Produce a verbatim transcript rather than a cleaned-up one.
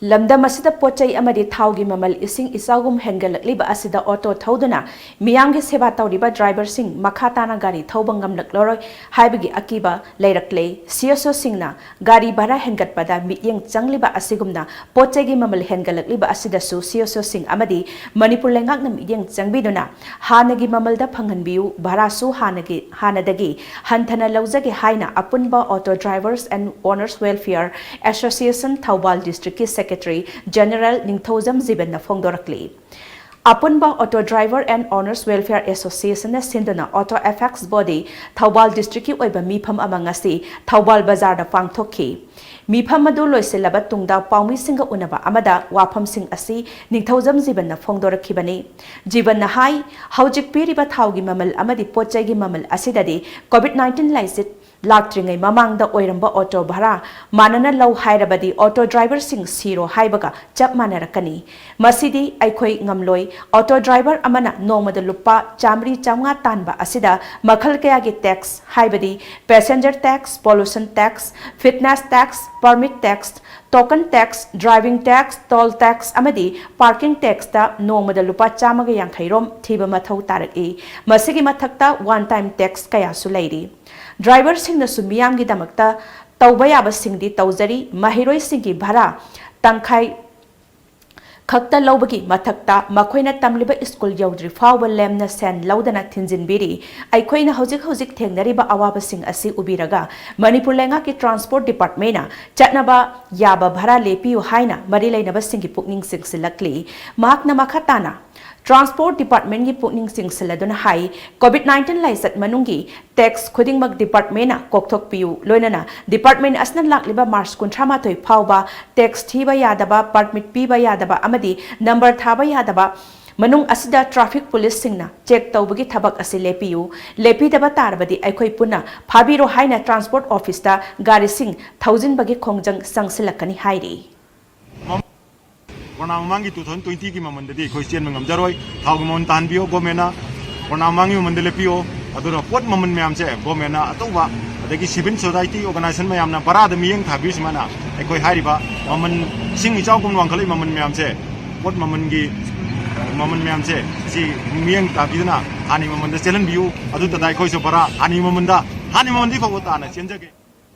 ꯂꯝꯗꯝ ꯑꯁꯤꯗ ꯄꯣꯠ ꯆꯩ ꯑꯃꯗꯤ ꯊꯥꯎꯒꯤ ꯃꯃꯜ ꯏꯁꯤꯡ ꯏꯆꯥꯎꯒꯨꯝ ꯍꯦꯟꯒꯠꯂꯛꯂꯤꯕ ꯑꯁꯤꯗ ꯑꯣꯇꯣ ꯊꯧꯗꯨꯅ ꯃꯤꯌꯥꯝꯒꯤ ꯁꯦꯕꯥ ꯇꯧꯔꯤꯕ ꯗ꯭ꯔꯥꯏꯚꯔꯁꯤꯡ ꯃꯈꯥ ꯇꯥꯅ ꯒꯥꯔꯤ ꯊꯧꯕ ꯉꯝꯂꯛꯂꯔꯣꯏ ꯍꯥꯏꯕꯒꯤ ꯑꯀꯤꯕ ꯂꯩꯔꯛꯂꯦ꯫ ꯁꯤꯑꯦꯁꯑꯣꯁꯤꯡꯅ ꯒꯥꯔꯤ ꯚꯔꯥ ꯍꯦꯟꯒꯠꯄꯗ ꯃꯤꯠꯌꯦꯡ ꯆꯪꯂꯤꯕ ꯑꯁꯤꯒꯨꯝꯅ ꯄꯣꯠ ꯆꯩꯒꯤ ꯃꯃꯜ ꯍꯦꯟꯒꯠꯂꯛꯂꯤꯕ ꯑꯁꯤꯗꯁꯨ ꯁꯤꯑꯦꯁꯑꯣꯁꯤꯡ ꯑꯃꯗꯤ ꯃꯅꯤꯄꯨꯔ ꯂꯩꯉꯥꯛꯅ ꯃꯤꯠꯌꯦꯡ ꯆꯪꯕꯤꯗꯨꯅ ꯍꯥꯟꯅꯒꯤ ꯃꯃꯜꯗ ꯐꯪꯍꯟꯕꯤꯌꯨ, ꯚꯔꯥꯁꯨ ꯍꯥꯟꯅꯒꯤ, ꯍꯥꯟꯅꯗꯒꯤ ꯍꯟꯊꯅ ꯂꯧꯖꯒꯦ ꯍꯥꯏꯅ ꯑꯄꯨꯟꯕ Auto Drivers and Owners Welfare Association Thoubal ꯗꯤꯁꯇ꯭ꯔꯤꯛꯀꯤ ꯁꯦꯀ꯭ꯔꯦꯇꯔꯤ ꯖꯦꯅꯦꯔꯦꯜ ꯅꯤꯡꯊꯧꯖꯝ ꯖꯤꯕꯟꯅ ꯐꯣꯡꯗꯣꯔꯛꯂꯤ꯫ ꯑꯄꯨꯟꯕ Auto Driver and Owners Welfare Associationꯅ ꯁꯤꯟꯗꯨꯅ Auto Apex Body ꯊꯧꯕꯥꯜ ꯗꯤꯁꯇ꯭ꯔꯤꯛꯀꯤ ꯑꯣꯏꯕ ꯃꯤꯐꯝ ꯑꯃ ꯉꯁꯤ ꯊꯧꯕꯥꯜ ꯕꯖꯥꯔꯗ ꯄꯥꯡꯊꯣꯛꯈꯤ꯫ ꯃꯤꯐꯝ ꯑꯗꯨ ꯂꯣꯏꯁꯤꯜꯂꯕ ꯇꯨꯡꯗ ꯄꯥꯎꯃꯤꯁꯤꯡꯒ ꯎꯅꯕ ꯑꯃꯗ ꯋꯥꯐꯝꯁꯤꯡ ꯑꯁꯤ ꯅꯤꯡꯊꯧꯖꯝ ꯖꯤꯕꯟꯅ ꯐꯣꯡꯗꯣꯔꯛꯈꯤꯕꯅꯤ꯫ ꯖꯤꯕꯟꯅ ꯍꯥꯏ, ꯍꯧꯖꯤꯛ ꯄꯤꯔꯤꯕ ꯊꯥꯎꯒꯤ ꯃꯃꯜ ꯑꯃꯗꯤ ꯄꯣꯠ ꯆꯩꯒꯤ ꯃꯃꯜ ꯑꯁꯤꯗꯗꯤ COVID nineteen ꯂꯥꯏꯆꯠ ꯂꯥꯛꯇ꯭ꯔꯤꯉꯩ ꯃꯃꯥꯡꯗ ꯑꯣꯏꯔꯝꯕ ꯑꯣꯇꯣ ꯚꯔꯥ ꯃꯥꯟꯅꯅ ꯂꯧ ꯍꯥꯏꯔꯕꯗꯤ ꯑꯣꯇꯣ ꯗ꯭ꯔꯥꯏꯚꯔꯁꯤꯡ ꯁꯤꯔꯣ ꯍꯥꯏꯕꯒ ꯆꯞ ꯃꯥꯟꯅꯔꯛꯀꯅꯤ꯫ ꯃꯁꯤꯗꯤ ꯑꯩꯈꯣꯏ ꯉꯝꯂꯣꯏ꯫ ꯑꯣꯇꯣ ꯗ꯭ꯔꯥꯏꯚꯔ ꯑꯃꯅ ꯅꯣꯡꯃꯗ ꯂꯨꯄꯥ ꯆꯥꯃꯔꯤ ꯆꯥꯃꯉꯥ ꯇꯥꯟꯕ ꯑꯁꯤꯗ ꯃꯈꯜ ꯀꯌꯥꯒꯤ ꯇꯦꯛꯁ, ꯍꯥꯏꯕꯗꯤ passenger tax, pollution tax, fitness tax, permit tax, token tax, driving tax, toll tax ꯑꯃꯗꯤ parking taxꯇ ꯅꯣꯡꯃꯗ ꯂꯨꯄꯥ ꯆꯥꯝꯃꯒ ꯌꯥꯡꯈꯩ ꯔꯣꯝ ꯊꯤꯕ ꯃꯊꯧ ꯇꯥꯔꯛꯏ꯫ ꯃꯁꯤꯒꯤ ꯃꯊꯛꯇ one time tax ꯀꯌꯥꯁꯨ ꯂꯩꯔꯤ꯫ ꯗ꯭ꯔꯥꯏꯚꯔꯁꯤꯡꯅꯁꯨ ꯃꯤꯌꯥꯝꯒꯤꯗꯃꯛꯇ ꯇꯧꯕ ꯌꯥꯕꯁꯤꯡꯗꯤ ꯇꯧꯖꯔꯤ꯫ ꯃꯍꯩꯔꯣꯏꯁꯤꯡꯒꯤ ꯚꯔꯥ ꯇꯪꯈꯥꯏ ꯈꯛꯇ ꯂꯧꯕꯒꯤ ꯃꯊꯛꯇ ꯃꯈꯣꯏꯅ ꯇꯝꯂꯤꯕ ꯁ꯭ꯀꯨꯜ ꯌꯧꯗ꯭ꯔꯤ ꯐꯥꯎꯕ ꯂꯦꯝꯅ ꯁꯦꯟ ꯂꯧꯗꯅ ꯊꯤꯟꯖꯤꯟꯕꯤꯔꯤ꯫ ꯑꯩꯈꯣꯏꯅ ꯍꯧꯖꯤꯛ ꯍꯧꯖꯤꯛ ꯊꯦꯡꯅꯔꯤꯕ ꯑꯋꯥꯕꯁꯤꯡ ꯑꯁꯤ ꯎꯕꯤꯔꯒ ꯃꯅꯤꯄꯨꯔ ꯂꯩꯉꯥꯛꯀꯤ transport departmentꯅ ꯆꯠꯅꯕ ꯌꯥꯕ ꯚꯔꯥ ꯂꯦꯞꯄꯤꯌꯨ ꯍꯥꯏꯅ ꯃꯔꯤ ꯂꯩꯅꯕꯁꯤꯡꯒꯤ ꯄꯨꯛꯅꯤꯡ ꯆꯤꯡꯁꯤꯜꯂꯛꯂꯤ꯫ ꯃꯍꯥꯛꯅ ꯃꯈꯥ ꯇꯥꯅ transport departmentꯒꯤ ꯄꯨꯛꯅꯤꯡ ꯆꯤꯡꯁꯤꯜꯂꯗꯨꯅ ꯍꯥꯏ, COVID nineteen ꯂꯥꯏꯆꯠ ꯃꯅꯨꯡꯒꯤ tax ꯈꯨꯗꯤꯡꯃꯛ departmentꯅ ꯀꯣꯛꯊꯣꯛꯄꯤꯌꯨ꯫ ꯂꯣꯏꯅꯅ department ꯑꯁꯤꯅ ꯂꯥꯛꯂꯤꯕ March ꯀꯨꯟꯊ꯭ꯔꯥ ꯃꯥꯊꯣꯏ ꯐꯥꯎꯕ tax ꯊꯤꯕ ꯌꯥꯗꯕ, permit ꯄꯤꯕ ꯌꯥꯗꯕ ꯑꯃꯗꯤ number ꯊꯥꯕ ꯌꯥꯗꯕ ꯃꯅꯨꯡ ꯑꯁꯤꯗ traffic policeꯁꯤꯡꯅ check ꯇꯧꯕꯒꯤ ꯊꯕꯛ ꯑꯁꯤ ꯂꯦꯞꯄꯤꯌꯨ꯫ ꯂꯦꯞꯄꯤꯗꯕ ꯇꯥꯔꯕꯗꯤ ꯑꯩꯈꯣꯏ ꯄꯨꯟꯅ ꯐꯥꯕꯤꯔꯣ ꯍꯥꯏꯅ transport officeꯇ ꯒꯥꯔꯤꯁꯤꯡ ꯊꯧꯖꯤꯟꯕꯒꯤ ꯈꯣꯡꯖꯪ ꯆꯪꯁꯤꯜꯂꯛꯀꯅꯤ ꯍꯥꯏꯔꯤ꯫ ꯀꯣꯔꯣꯅꯥ ꯃꯃꯥꯡꯒꯤ two thousand twentyꯒꯤ ꯃꯃꯜꯗꯗꯤ ꯑꯩꯈꯣꯏ ꯆꯦꯟꯕ ꯉꯝꯖꯔꯣꯏ꯫ ꯊꯥꯎꯒꯤ ꯃꯃꯜ ꯇꯥꯍꯟꯕꯤꯌꯣ governmentꯅ, ꯀꯣꯔꯣꯅꯥ ꯃꯃꯥꯡꯒꯤ ꯃꯃꯜꯗ ꯂꯦꯞꯄꯤꯌꯣ꯫ ꯑꯗꯨꯅ ꯄꯣꯠ ꯃꯃꯜ ꯃꯌꯥꯝꯁꯦ governmentꯅ ꯑꯇꯧꯕ, ꯑꯗꯒꯤ civil society organization ꯃꯌꯥꯝꯅ ꯚꯔꯥꯗ ꯃꯤꯠꯌꯦꯡ ꯊꯥꯕꯤꯌꯨ꯫ ꯁꯨꯃꯥꯏꯅ ꯑꯩꯈꯣꯏ ꯍꯥꯏꯔꯤꯕ ꯃꯃꯜ ꯏꯁꯤꯡ ꯏꯆꯥꯎꯒꯨꯝ ꯋꯥꯡꯈꯠꯂꯛꯏ ꯃꯃꯜ ꯃꯌꯥꯝꯁꯦ, ꯄꯣꯠ ꯃꯃꯜꯒꯤ ꯃꯃꯜ ꯃꯌꯥꯝꯁꯦ, ꯁꯤ ꯃꯤꯠꯌꯦꯡ ꯇꯥꯕꯤꯗꯨꯅ ꯍꯥꯟꯅꯒꯤ ꯃꯃꯜꯗ ꯆꯦꯜꯍꯟꯕꯤꯌꯨ꯫ ꯑꯗꯨꯇ ꯇꯥꯏ ꯑꯩꯈꯣꯏꯁꯨ ꯚꯔꯥ ꯍꯥꯟꯅꯒꯤ ꯃꯃꯜꯗ, ꯍꯥꯟꯅꯒꯤ ꯃꯃꯜꯗꯤ ꯐꯥꯎꯕ ꯇꯥꯅ ꯆꯦꯟꯖꯒꯦ꯫